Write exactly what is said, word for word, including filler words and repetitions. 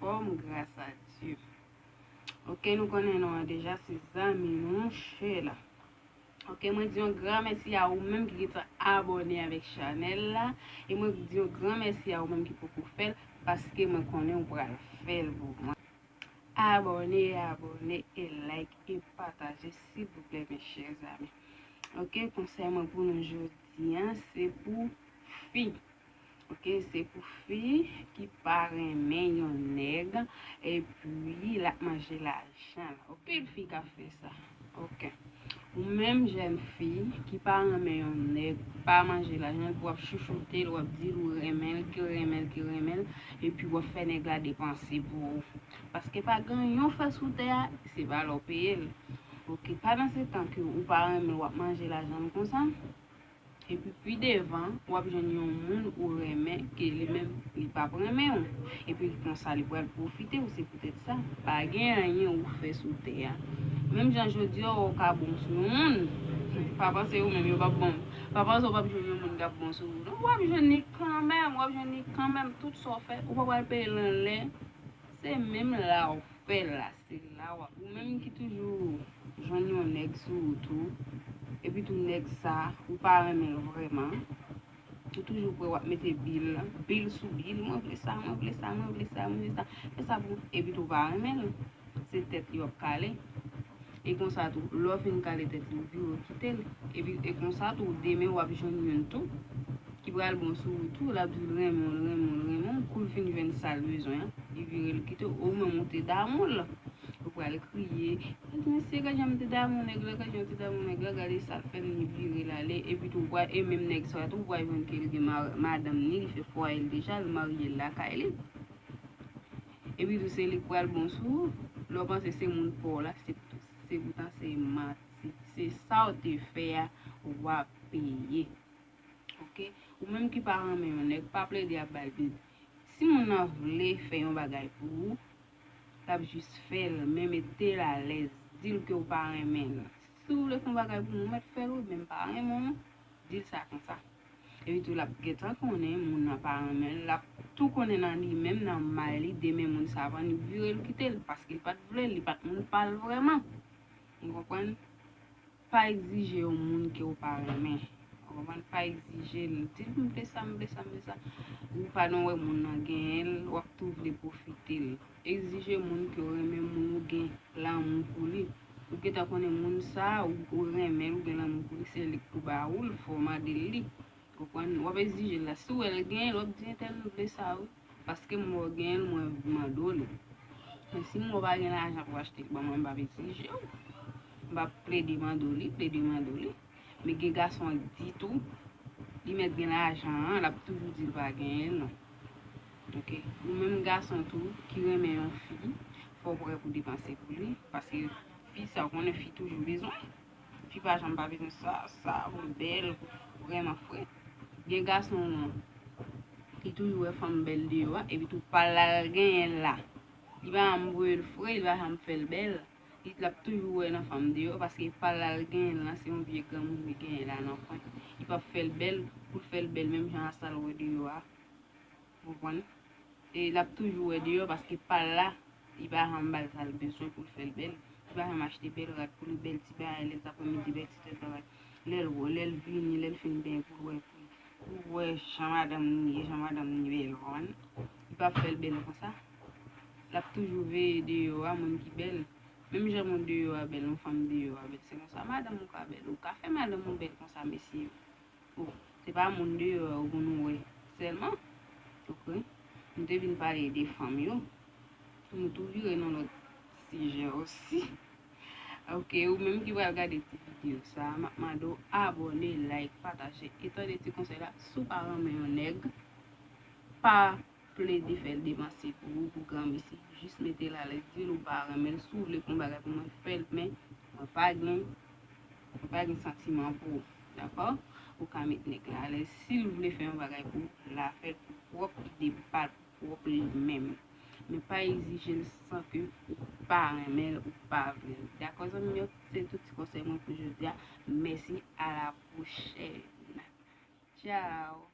anfòm, gras a Dye. Ok, nou konnen non an deja, se zanmi nou, Sheila. Ok, mwen di yon gran mèsi a ou menm ki gentan abòne avèk chanèl la. E mwen di yon gran mèsi a ou menm ki poko fè l, paske mwen konnen ou pral fè l pou mwen. Abòne, abòne, e like, e pataje, silvouplè, mes chers amis. Ok, konsèy mwen pou nou jodi a, se pou fi. Ok, se pou fi ki pa renmen yon nèg, epi l ap manje lajan l. Anpil fi ka fè sa. Ok. Ou menm jèn fi ki pa renmen yon nèg, pa manje lajan l, pou w ap chouchoute l, w ap di l ou renmen l, ke renmen l, ke renmen l, epi w ap fè nèg la depanse pou ou. Paske pa gen anyen w fè sou tè a, se pa lè w peye l. Ok, pandan se tan ke ou pa renmen l, w ap manje lajan l konsa. Epi pi devan, w ap jwenn yon moun ou renmen ke li menm, li p ap renmen w. Epi konsa, li pral pwofite w, se poutèt sa. Pa gen anyen ou fè sou tè a. Menm jan jodi a, ou ka bon sou yon moun. Pa panse ou menm, yo p ap bon. Pa panse ou p ap jwenn yon moun k ap bon sou ou. Non, w ap jwenn li kanmenm, w ap jwenn li kanmenm. Tout sa w fè, ou pa pral peye l anlè. Se menm la w fè l la, se la w ap. Ou menm ki toujou jwenn yon nèg sou wout ou, epi tou nèg sa, ou pa renmen l vrèman. Ou toujou kwè w ap mete bil, bil sou bil, mwen vle sa, mwen vle sa, mwen vle sa, mwen vle sa. Fè sa pou, epi tou w pa renmen l. Se tèt li w ap kale. E konsa tou, lè w fin kale tèt li, ou vire w kite l. Epi, e konsa tou, demen w ap jwenn youn tou ki pral bon sou ou tou, l ap di l renmen w, l renmen w, l renmen w. Kou l fin jwenn sa l bezwen an, li vire l kite w, ou menm ou te damou l. Ou pral kriye, ou di, "Mesye, gad jan m te damou nèg la, gad jan m te damou nèg la, gade sa l fè m," li vire l ale. Epi tou, ou pral, e menm nèg sa tou, ou pral jwenn ke l gen ma-, madanm ni, li fè fwaye l deja, l marye l lakay li. Epi tou, se li k pral bon sou ou. Lè w panse se moun pa w la, se, se poutan se manti. Se sa w te fè a, w ap peye. Ok? Ou menm ki pa renmen yon nèg, pa plede ap ba l bil. Si moun nan vle fè yon bagay pou ou, l ap jis fè l, men mete l alèz. Di l ke w pa renmen l. Si w vle fè yon bagay pou mwen, w mèt fè l wi, men m pa renmen w non. Di l sa konsa. Epi tou, l ap gentan konnen moun nan pa renmen l, l ap tou konnen nan li menm, nan may li, demen moun sa a pran li vire l kite l, paske l pa t vle l, li pa t moun pa l vrèman. Ou konprann? Pa egzije yon moun ke w pa renmen. Ou konprann? Pa egzije l. Di l, "M vle sa, m vle sa, m vle sa." Ou pa nan wè moun nan genyen l, w ap tou vle pwofite l. Egzije moun ke w renmen, moun ou gen lanmou pou li. Ou gentan konnen moun sa a, ou, ou renmen l, ou gen lanmou pou li, se li k pou ba ou l, fò w mande l li. Konprann? W ap egzije l la. Si w wè l genyen l, w ap di, "Entèl, m vle sa wi. Paske m wè w genyen l, mwen mande w li." Men si m wè w pa gen lajan pou w achte l ban mwen, m p ap egzije w. M p ap plede mande w li, plede mande w li. Men gen gason k di tou, li mèt gen lajan an, l ap toujou di l pa genyen l non. Ok? Ou menm gason tou ki renmen yon fi, fò w prè pou depanse pou li, paske fi sa, w konnen fi toujou bezwen. Fi pa janm pa bezwen sa, sa, pou l bèl, pou vrèman fre. Gen gason ki toujou wè fanm bèl deyò a, epi tou pa l la l genyen l la. Li pa janm voye l fre, li pa janm fè l bèl. Li, l ap toujou wè nan fanm deyò, paske pa l la l genyen l lan, se yon vye granmoun li genyen la nan kwen. Li p ap fè l bèl, pou l fè l bèl menm jan a sa l wè deyò a. Ou konprann? E l ap toujou wè deyò, paske pa l la, li pa janm ba l sa l bezwen pou l fè l bèl. Li pa janm achte bèl rad pou li, bèl ti bagay, lè l t ap renmen di bèl ti tèt bagay. Lè l wè, lè l vini, lè l fin benyen pou l wè, pou l wè jan madanm ni ye, jan madanm ni bèl, ou konprann? Li p ap fè l bèl konsa. L ap toujou veye deyò a, moun ki bèl. Menm jan moun deyò a bèl, yon fanm deyò a bèl, se konsa madanm ou ka bèl. Ou ka fè madanm ou bèl konsa, mesye. Bon, se pa moun deyò yo pou nou wè sèlman. Ok? Nou te vin pale de fanm yo. Nou tou vire nan lòt sijè osi. Ok, ou menm ki pral gade ti videyo sa a, m ap mande w abòne, like, pataje. E tande ti konsèy la, si w pa renmen yon nèg, pa plede fè l depanse pou ou, pou granmesi. Jis mete l alèz, di l ou pa renmen l. Si w vle fè yon bagay pou mwen, fè l, men mwen pa gen, mwen pa gen santiman pou ou. Dakò? Ou ka met nèg la alèz. Si l vle fè yon bagay pou ou, l a fè l pou pwòp ide pa l, pou pwòp li menm. Men pa egzije l san ke ou pa renmen l, ou pa vle l. Dakò, zanmi m yo? Se tout ti konsèy mwen pou jodi a. Mèsi, a la pwochèn. Tchao.